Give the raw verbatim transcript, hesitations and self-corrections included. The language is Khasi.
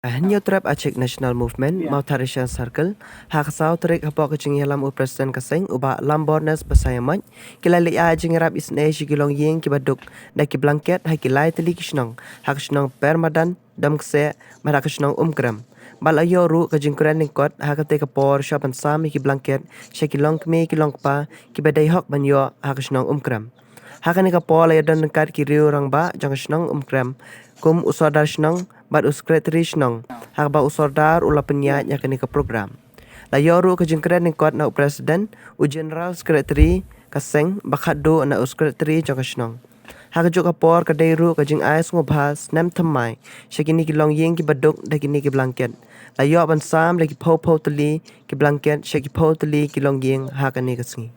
Hynñiewtrep Achik National Movement, Mawthadraishan Circle, ha ka saw tarik hapoh ka jingïalam u President ka seng u Bah Lambornes Basaiawmoit, ki la leit ai jingïarap isynei sha ki longïing kiba duk da ki blanket ha ki lai tylli ki shnong, ha ka shnong Permadan, Domkseh, bad ha ka shnong Umkrem. Bad la ïoh ruh ka jingkren lyngkot ha katei ka por shuwa ban sam ïa ki blanket sha ki longkmie ki longkpa kiba dei hok ban ïoh ha ka shnong Umkrem. Ha kane ka por la ïadon ryngkat ki riew rangbah jong ka shnong Umkrem, kum u Sordar Shnong bad u Secretary Shnong, ha kaba u Sordar u la pynïaid ïa kane ka program. La ïoh ruh ka jingkren lyngkot na u President, u General Secretary ka seng, bad khatduh na u Secretary jong ka shnong. Ha kajuh ka por ka dei ruh ka jingai sngewbha snem thymmai sha kine ki longïing kiba duk da kine ki blanket. La ïoh ban sam da ki phew phew tylli ki blanket sha ki phew tylli ki longïing ha kane ka sngi.